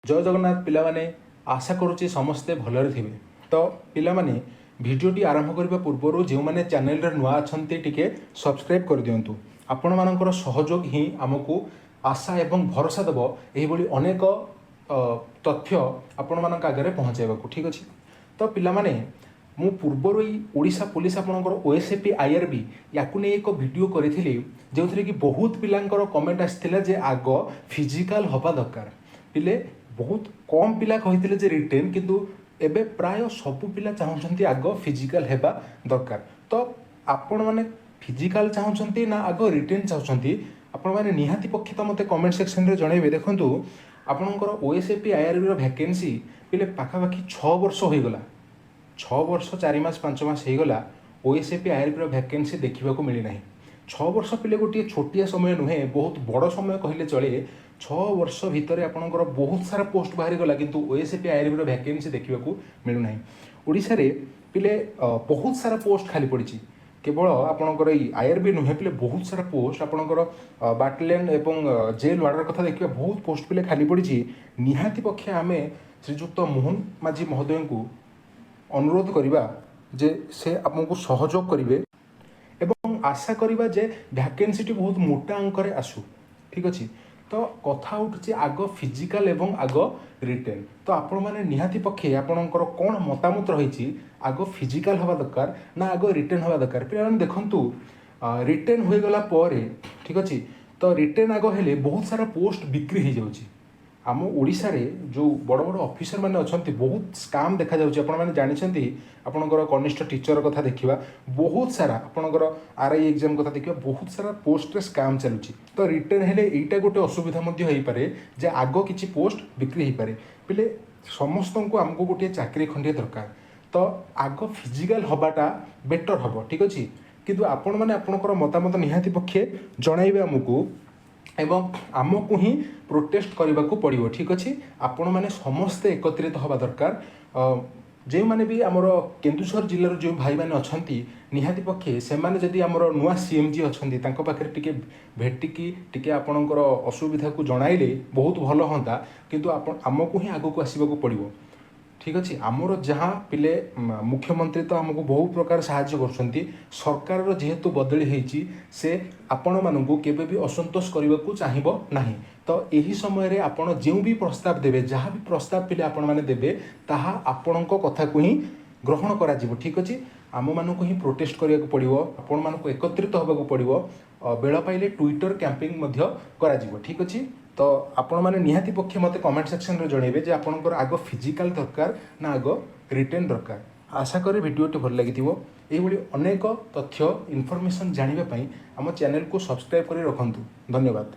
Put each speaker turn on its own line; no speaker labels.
ଜୟ ଜଗନ୍ନାଥ ପିଲାମାନେ। ଆଶା କରୁଛି ସମସ୍ତେ ଭଲରେ ଥିବେ। ତ ପିଲାମାନେ, ଭିଡ଼ିଓଟି ଆରମ୍ଭ କରିବା ପୂର୍ବରୁ ଯେଉଁମାନେ ଚ୍ୟାନେଲରେ ନୂଆ ଅଛନ୍ତି, ଟିକେ ସବସ୍କ୍ରାଇବ୍ କରିଦିଅନ୍ତୁ। ଆପଣମାନଙ୍କର ସହଯୋଗ ହିଁ ଆମକୁ ଆଶା ଏବଂ ଭରସା ଦେବ ଏହିଭଳି ଅନେକ ତଥ୍ୟ ଆପଣମାନଙ୍କ ଆଗରେ ପହଞ୍ଚାଇବାକୁ। ଠିକ୍ ଅଛି? ତ ପିଲାମାନେ, ମୁଁ ପୂର୍ବରୁ ଏଇ ଓଡ଼ିଶା ପୋଲିସ, ଆପଣଙ୍କର ଓଏସ୍ଏପି, ଆଇଆର୍ବି, ୟାକୁ ନେଇ ଏକ ଭିଡ଼ିଓ କରିଥିଲି, ଯେଉଁଥିରେ କି ବହୁତ ପିଲାଙ୍କର କମେଣ୍ଟ ଆସିଥିଲା ଯେ ଆଗ ଫିଜିକାଲ ହେବା ଦରକାର। ପିଲେ, ବହୁତ କମ୍ ପିଲା କହିଥିଲେ ଯେ ରିଟେନ୍, କିନ୍ତୁ ଏବେ ପ୍ରାୟ ସବୁ ପିଲା ଚାହୁଁଛନ୍ତି ଆଗ ଫିଜିକାଲ ହେବା ଦରକାର। ତ ଆପଣମାନେ ଫିଜିକାଲ ଚାହୁଁଛନ୍ତି ନା ଆଗ ରିଟେନ୍ ଚାହୁଁଛନ୍ତି? ଆପଣମାନେ ନିହାତି ପକ୍ଷେ ତ ମୋତେ କମେଣ୍ଟ ସେକ୍ସନରେ ଜଣାଇବେ। ଦେଖନ୍ତୁ, ଆପଣଙ୍କର ଓଏସ୍ଏପି, ଆଇଆର୍ବିର ଭ୍ୟାକେନ୍ସି ପିଲେ ପାଖାପାଖି 6 ବର୍ଷ ହୋଇଗଲା। 6 ବର୍ଷ 4 ମାସ 5 ମାସ ହେଇଗଲା, ଓଏସ୍ଏପି, ଆଇଆର୍ବିର ଭ୍ୟାକେନ୍ସି ଦେଖିବାକୁ ମିଳିନାହିଁ। 6 ବର୍ଷ ପିଲେ ଗୋଟିଏ ଛୋଟିଆ ସମୟ ନୁହେଁ, ବହୁତ ବଡ଼ ସମୟ କହିଲେ ଚଳେ। 6 ବର୍ଷ ଭିତରେ ଆପଣଙ୍କର ବହୁତ ସାରା ପୋଷ୍ଟ ବାହାରିଗଲା, କିନ୍ତୁ ଓଏସ୍ଏପି, ଆଇଆର୍ବିର ଭ୍ୟାକେନ୍ସି ଦେଖିବାକୁ ମିଳୁନାହିଁ। ଓଡ଼ିଶାରେ ପିଲେ ବହୁତ ସାରା ପୋଷ୍ଟ ଖାଲି ପଡ଼ିଛି। କେବଳ ଆପଣଙ୍କର ଏଇ ଆଇଆର୍ବି ନୁହେଁ ପିଲେ, ବହୁତ ସାରା ପୋଷ୍ଟ, ଆପଣଙ୍କର ବାଟାଲିୟନ୍ ଏବଂ ଜେଲ୍ ୱାର୍ଡ଼ର କଥା ଦେଖିବା, ବହୁତ ପୋଷ୍ଟ ପିଲେ ଖାଲି ପଡ଼ିଛି। ନିହାତି ପକ୍ଷେ ଆମେ ଶ୍ରୀଯୁକ୍ତ ମୋହନ ମାଝୀ ମହୋଦୟଙ୍କୁ ଅନୁରୋଧ କରିବା ଯେ ସେ ଆମକୁ ସହଯୋଗ କରିବେ ଏବଂ ଆଶା କରିବା ଯେ ଭ୍ୟାକେନ୍ସିଟି ବହୁତ ମୋଟା ଅଙ୍କରେ ଆସୁ। ଠିକ୍ ଅଛି? ତ କଥା ଉଠୁଛି ଆଗ ଫିଜିକାଲ ଏବଂ ଆଗ ରିଟେନ୍। ତ ଆପଣମାନେ ନିହାତି ପକ୍ଷେ ଆପଣଙ୍କର କ'ଣ ମତାମତ ରହିଛି? ଆଗ ଫିଜିକାଲ ହେବା ଦରକାର ନା ଆଗ ରିଟେନ୍ ହେବା ଦରକାର? ପିଲାମାନେ ଦେଖନ୍ତୁ, ରିଟେନ୍ ହୋଇଗଲା ପରେ, ଠିକ୍ ଅଛି, ତ ରିଟେନ୍ ଆଗ ହେଲେ ବହୁତ ସାରା ପୋଷ୍ଟ ବିକ୍ରି ହେଇଯାଉଛି। ଆମ ଓଡ଼ିଶାରେ ଯେଉଁ ବଡ଼ ବଡ଼ ଅଫିସର ମାନେ ଅଛନ୍ତି, ବହୁତ ସ୍କାମ୍ ଦେଖାଯାଉଛି। ଆପଣମାନେ ଜାଣିଛନ୍ତି, ଆପଣଙ୍କର କନିଷ୍ଠ ଟିଚର କଥା ଦେଖିବା, ବହୁତ ସାରା ଆପଣଙ୍କର ଆର୍ଆଇ ଏକ୍ଜାମ୍ କଥା ଦେଖିବା, ବହୁତ ସାରା ପୋଷ୍ଟରେ ସ୍କାମ୍ ଚାଲୁଛି। ତ ରିଟେନ୍ ହେଲେ ଏଇଟା ଗୋଟେ ଅସୁବିଧା ମଧ୍ୟ ହେଇପାରେ ଯେ ଆଗ କିଛି ପୋଷ୍ଟ ବିକ୍ରି ହେଇପାରେ। ପିଲେ, ସମସ୍ତଙ୍କୁ ଆମକୁ ଗୋଟିଏ ଚାକିରି ଖଣ୍ଡିଏ ଦରକାର, ତ ଆଗ ଫିଜିକାଲ ହେବାଟା ବେଟର୍ ହେବ। ଠିକ୍ ଅଛି? କିନ୍ତୁ ଆପଣମାନେ ଆପଣଙ୍କର ମତାମତ ନିହାତି ପକ୍ଷେ ଜଣାଇବେ ଆମକୁ ଏବଂ ଆମକୁ ହିଁ ପ୍ରୋଟେଷ୍ଟ କରିବାକୁ ପଡ଼ିବ। ଠିକ୍ ଅଛି? ଆପଣମାନେ ସମସ୍ତେ ଏକତ୍ରିତ ହେବା ଦରକାର। ଯେଉଁମାନେ ବି ଆମର କେନ୍ଦୁଝର ଜିଲ୍ଲାର ଯେଉଁ ଭାଇମାନେ ଅଛନ୍ତି, ନିହାତି ପକ୍ଷେ ସେମାନେ ଯଦି ଆମର ନୂଆ ସିଏମ୍ ଯିଏ ଅଛନ୍ତି, ତାଙ୍କ ପାଖରେ ଟିକେ ଭେଟିକି ଟିକେ ଆପଣଙ୍କର ଅସୁବିଧାକୁ ଜଣାଇଲେ ବହୁତ ଭଲ ହୁଅନ୍ତା। କିନ୍ତୁ ଆପଣ ଆମକୁ ହିଁ ଆଗକୁ ଆସିବାକୁ ପଡ଼ିବ। ଠିକ୍ ଅଛି? ଆମର ଯାହା ପିଲେ ମୁଖ୍ୟମନ୍ତ୍ରୀ ତ ଆମକୁ ବହୁ ପ୍ରକାର ସାହାଯ୍ୟ କରୁଛନ୍ତି। ସରକାରର ଯେହେତୁ ବଦଳି ହେଇଛି, ସେ ଆପଣମାନଙ୍କୁ କେବେ ବି ଅସନ୍ତୋଷ କରିବାକୁ ଚାହିଁବ ନାହିଁ। ତ ଏହି ସମୟରେ ଆପଣ ଯେଉଁ ବି ପ୍ରସ୍ତାବ ଦେବେ, ଯାହା ବି ପ୍ରସ୍ତାବ ପିଲେ ଆପଣମାନେ ଦେବେ, ତାହା ଆପଣଙ୍କ କଥାକୁ ହିଁ ଗ୍ରହଣ କରାଯିବ। ଠିକ୍ ଅଛି? ଆମମାନଙ୍କୁ ହିଁ ପ୍ରୋଟେଷ୍ଟ କରିବାକୁ ପଡ଼ିବ, ଆପଣମାନଙ୍କୁ ଏକତ୍ରିତ ହେବାକୁ ପଡ଼ିବ। ବେଳ ପାଇଲେ ଟ୍ୱିଟର କ୍ୟାମ୍ପେଇନ୍ ମଧ୍ୟ କରାଯିବ। ଠିକ୍ ଅଛି? ତ ଆପଣମାନେ ନିହାତି ପକ୍ଷେ ମୋତେ କମେଣ୍ଟ ସେକ୍ସନରେ ଜଣାଇବେ ଯେ ଆପଣଙ୍କର ଆଗ ଫିଜିକାଲ ଦରକାର ନା ଆଗ ରିଟେନ୍ ଦରକାର। ଆଶା କରେ ଭିଡ଼ିଓଟି ଭଲ ଲାଗିଥିବ। ଏଇଭଳି ଅନେକ ତଥ୍ୟ, ଇନଫର୍ମେସନ୍ ଜାଣିବା ପାଇଁ ଆମ ଚ୍ୟାନେଲକୁ ସବସ୍କ୍ରାଇବ୍ କରି ରଖନ୍ତୁ। ଧନ୍ୟବାଦ।